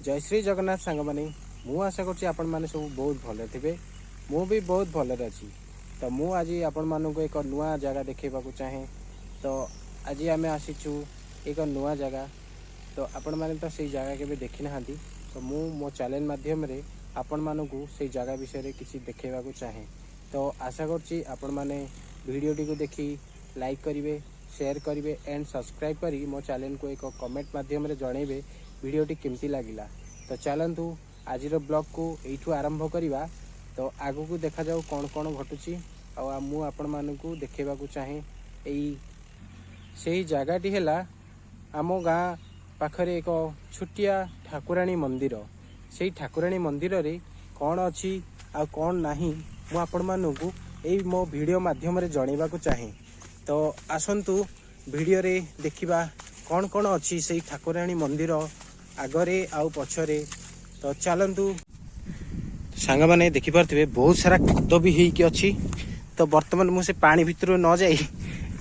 ଜୟ ଶ୍ରୀ ଜଗନ୍ନାଥ ସାଙ୍ଗମାନେ। ମୁଁ ଆଶା କରୁଛି ଆପଣମାନେ ସବୁ ବହୁତ ଭଲରେ ଥିବେ। ମୁଁ ବି ବହୁତ ଭଲରେ ଅଛି। ତ ମୁଁ ଆଜି ଆପଣମାନଙ୍କୁ ଏକ ନୂଆ ଜାଗା ଦେଖେଇବାକୁ ଚାହେଁ। ତ ଆଜି ଆମେ ଆସିଛୁ ଏକ ନୂଆ ଜାଗା। ତ ଆପଣମାନେ ତ ସେଇ ଜାଗା କେବେ ଦେଖିନାହାନ୍ତି। ତ ମୁଁ ମୋ ଚ୍ୟାନେଲ୍ ମାଧ୍ୟମରେ ଆପଣମାନଙ୍କୁ ସେଇ ଜାଗା ବିଷୟରେ କିଛି ଦେଖେଇବାକୁ ଚାହେଁ। ତ ଆଶା କରୁଛି ଆପଣମାନେ ଭିଡ଼ିଓଟିକୁ ଦେଖି ଲାଇକ୍ କରିବେ, ସେୟାର କରିବେ ଆଣ୍ଡ ସବସ୍କ୍ରାଇବ୍ କରି ମୋ ଚ୍ୟାନେଲକୁ ଏକ କମେଣ୍ଟ ମାଧ୍ୟମରେ ଜଣାଇବେ ଭିଡ଼ିଓଟି କେମିତି ଲାଗିଲା। ତ ଚାଲନ୍ତୁ, ଆଜିର ବ୍ଲଗ୍କୁ ଏଇଠୁ ଆରମ୍ଭ କରିବା। ତ ଆଗକୁ ଦେଖାଯାଉ କ'ଣ କ'ଣ ଘଟୁଛି। ଆଉ ମୁଁ ଆପଣମାନଙ୍କୁ ଦେଖେଇବାକୁ ଚାହେଁ ସେଇ ଜାଗାଟି ହେଲା ଆମ ଗାଁ ପାଖରେ ଏକ ଛୋଟିଆ ଠାକୁରାଣୀ ମନ୍ଦିର। ସେଇ ଠାକୁରାଣୀ ମନ୍ଦିରରେ କ'ଣ ଅଛି ଆଉ କ'ଣ ନାହିଁ, ମୁଁ ଆପଣମାନଙ୍କୁ ଏଇ ମୋ ଭିଡ଼ିଓ ମାଧ୍ୟମରେ ଜଣାଇବାକୁ ଚାହେଁ। ତ ଆସନ୍ତୁ, ଭିଡ଼ିଓରେ ଦେଖିବା କ'ଣ କ'ଣ ଅଛି ସେଇ ଠାକୁରାଣୀ ମନ୍ଦିର ଆଗରେ ଆଉ ପଛରେ। ତ ଚାଲନ୍ତୁ ସାଙ୍ଗମାନେ, ଦେଖିପାରୁଥିବେ ବହୁତ ସାରା କାଦ ବି ହେଇକି ଅଛି। ତ ବର୍ତ୍ତମାନ ମୁଁ ସେ ପାଣି ଭିତରୁ ନ ଯାଇ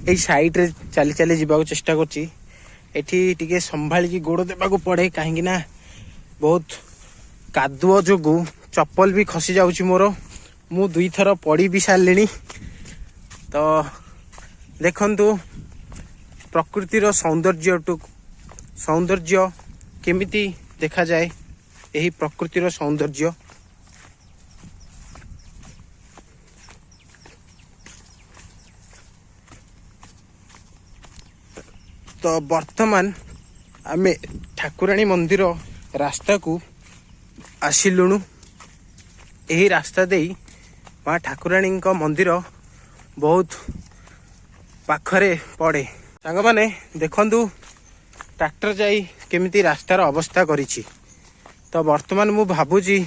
ଏଇ ସାଇଡ଼ରେ ଚାଲି ଚାଲି ଯିବାକୁ ଚେଷ୍ଟା କରୁଛି। ଏଠି ଟିକେ ସମ୍ଭାଳିକି ଗୋଡ଼ ଦେବାକୁ ପଡ଼େ, କାହିଁକି ନା ବହୁତ କାଦୁଅ ଯୋଗୁଁ ଚପଲ ବି ଖସି ଯାଉଛି ମୋର। ମୁଁ ଦୁଇଥର ପଡ଼ି ବି ସାରିଲିଣି। ତ ଦେଖନ୍ତୁ ପ୍ରକୃତିର ସୌନ୍ଦର୍ଯ୍ୟ କେମିତି ଦେଖାଯାଏ, ଏହି ପ୍ରକୃତିର ସୌନ୍ଦର୍ଯ୍ୟ। ତ ବର୍ତ୍ତମାନ ଆମେ ଠାକୁରାଣୀ ମନ୍ଦିର ରାସ୍ତାକୁ ଆସିଲୁଣୁ। ଏହି ରାସ୍ତା ଦେଇ ମା ଠାକୁରାଣୀଙ୍କ ମନ୍ଦିର ବହୁତ ପାଖରେ ପଡ଼େ। ସାଙ୍ଗମାନେ, ଦେଖନ୍ତୁ ଟ୍ରାକ୍ଟର ଯାଇ କେମିତି ରାସ୍ତାର ଅବସ୍ଥା କରିଛି। ତ ବର୍ତ୍ତମାନ ମୁଁ ଭାବୁଛି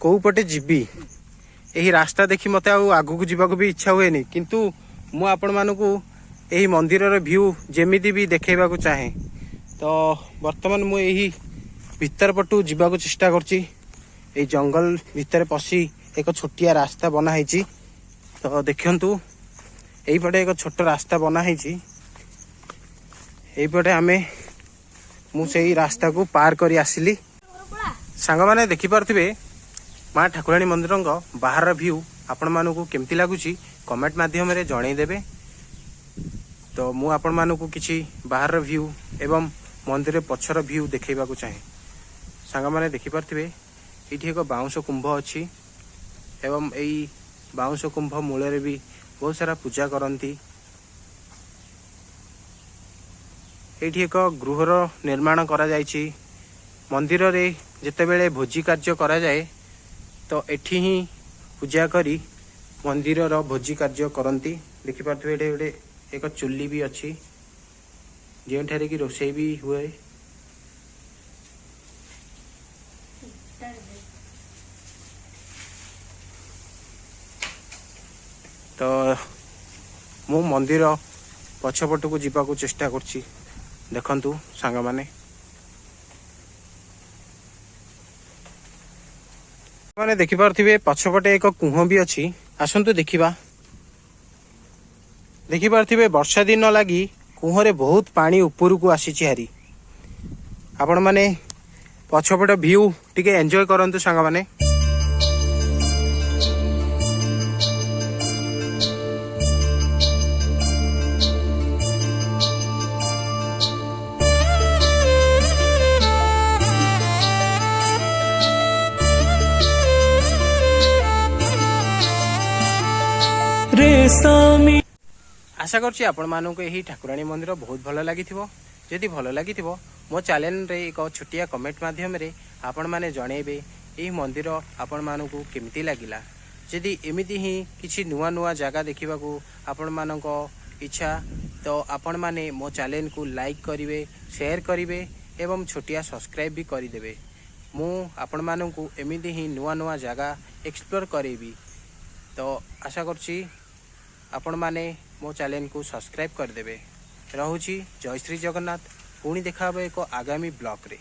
କେଉଁ ପଟେ ଯିବି। ଏହି ରାସ୍ତା ଦେଖି ମୋତେ ଆଉ ଆଗକୁ ଯିବାକୁ ବି ଇଚ୍ଛା ହୁଏନି, କିନ୍ତୁ ମୁଁ ଆପଣମାନଙ୍କୁ ଏହି ମନ୍ଦିରର ଭ୍ୟୁ ଯେମିତି ବି ଦେଖେଇବାକୁ ଚାହେଁ। ତ ବର୍ତ୍ତମାନ ମୁଁ ଏହି ଭିତର ପଟୁ ଯିବାକୁ ଚେଷ୍ଟା କରୁଛି। ଏଇ ଜଙ୍ଗଲ ଭିତରେ ପଶି ଏକ ଛୋଟିଆ ରାସ୍ତା ବନା ହେଇଛି। ତ ଦେଖନ୍ତୁ, ଏଇପଟେ ଏକ ଛୋଟ ରାସ୍ତା ବନା ହେଇଛି। ଏଇପଟେ ମୁଁ ସେଇ ରାସ୍ତାକୁ ପାର କରି ଆସିଲି। ସାଙ୍ଗମାନେ, ଦେଖିପାରୁଥିବେ ମା ଠାକୁରାଣୀ ମନ୍ଦିରଙ୍କ ବାହାରର ଭ୍ୟୁ ଆପଣମାନଙ୍କୁ କେମିତି ଲାଗୁଛି, କମେଣ୍ଟ ମାଧ୍ୟମରେ ଜଣେଇଦେବେ। ତ ମୁଁ ଆପଣମାନଙ୍କୁ କିଛି ବାହାରର ଭ୍ୟୁ ଏବଂ ମନ୍ଦିର ପଛର ଭ୍ୟୁ ଦେଖେଇବାକୁ ଚାହେଁ। ସାଙ୍ଗମାନେ, ଦେଖିପାରୁଥିବେ ଏଇଠି ଏକ ବାଉଁଶ କୁମ୍ଭ ଅଛି ଏବଂ ଏଇ ବାଉଁଶ କୁମ୍ଭ ମୂଳରେ ବି ବହୁତ ସାରା ପୂଜା କରନ୍ତି। ଏଇଠି ଏକ ଗୃହର ନିର୍ମାଣ କରାଯାଇଛି। ମନ୍ଦିରରେ ଯେତେବେଳେ ଭୋଜି କାର୍ଯ୍ୟ କରାଯାଏ, ତ ଏଠି ହିଁ ପୂଜା କରି ମନ୍ଦିରର ଭୋଜି କାର୍ଯ୍ୟ କରନ୍ତି। ଦେଖିପାରୁଥିବେ ଏଠି ଗୋଟେ ଏକ ଚୁଲି ବି ଅଛି, ଯେଉଁଠାରେ କି ରୋଷେଇ ବି ହୁଏ। ତ ମୁଁ ମନ୍ଦିର ପଛପଟକୁ ଯିବାକୁ ଚେଷ୍ଟା କରୁଛି। ଦେଖନ୍ତୁ ସାଙ୍ଗମାନେ, ମାନେ ଦେଖିପାରୁଥିବେ ପଛପଟେ ଏକ କୁହ ବି ଅଛି। ଆସନ୍ତୁ ଦେଖିବା। ଦେଖିପାରୁଥିବେ ବର୍ଷା ଦିନ ଲାଗି କୁହରେ ବହୁତ ପାଣି ଉପରକୁ ଆସିଛି ହାରି। ଆପଣମାନେ ପଛପଟ ଭ୍ୟୁ ଟିକେ ଏନ୍ଜୟ କରନ୍ତୁ ସାଙ୍ଗମାନେ। ରେଶମୀ ଆଶା କରୁଛି ଆପଣମାନଙ୍କୁ ଏହି ଠାକୁରାଣୀ ମନ୍ଦିର ବହୁତ ଭଲ ଲାଗିଥିବ। ଯଦି ଭଲ ଲାଗିଥିବ, ମୋ ଚ୍ୟାନେଲରେ ଏକ ଛୋଟିଆ କମେଣ୍ଟ ମାଧ୍ୟମରେ ଆପଣମାନେ ଜଣେଇବେ ଏହି ମନ୍ଦିର ଆପଣମାନଙ୍କୁ କେମିତି ଲାଗିଲା। ଯଦି ଏମିତି ହିଁ କିଛି ନୂଆ ନୂଆ ଜାଗା ଦେଖିବାକୁ ଆପଣମାନଙ୍କ ଇଚ୍ଛା, ତ ଆପଣମାନେ ମୋ ଚ୍ୟାନେଲକୁ ଲାଇକ୍ କରିବେ, ସେୟାର କରିବେ ଏବଂ ଛୋଟିଆ ସବସ୍କ୍ରାଇବ୍ ବି କରିଦେବେ। ମୁଁ ଆପଣମାନଙ୍କୁ ଏମିତି ହିଁ ନୂଆ ନୂଆ ଜାଗା ଏକ୍ସପ୍ଲୋର କରେଇବି। ତ ଆଶା କରୁଛି ଆପଣମାନେ ମୋ ଚ୍ୟାନେଲକୁ ସବସ୍କ୍ରାଇବ୍ କରିଦେବେ। ରହୁଛି, ଜୟ ଶ୍ରୀ ଜଗନ୍ନାଥ। ପୁଣି ଦେଖା ହେବ ଏକ ଆଗାମୀ ବ୍ଲଗ୍ରେ।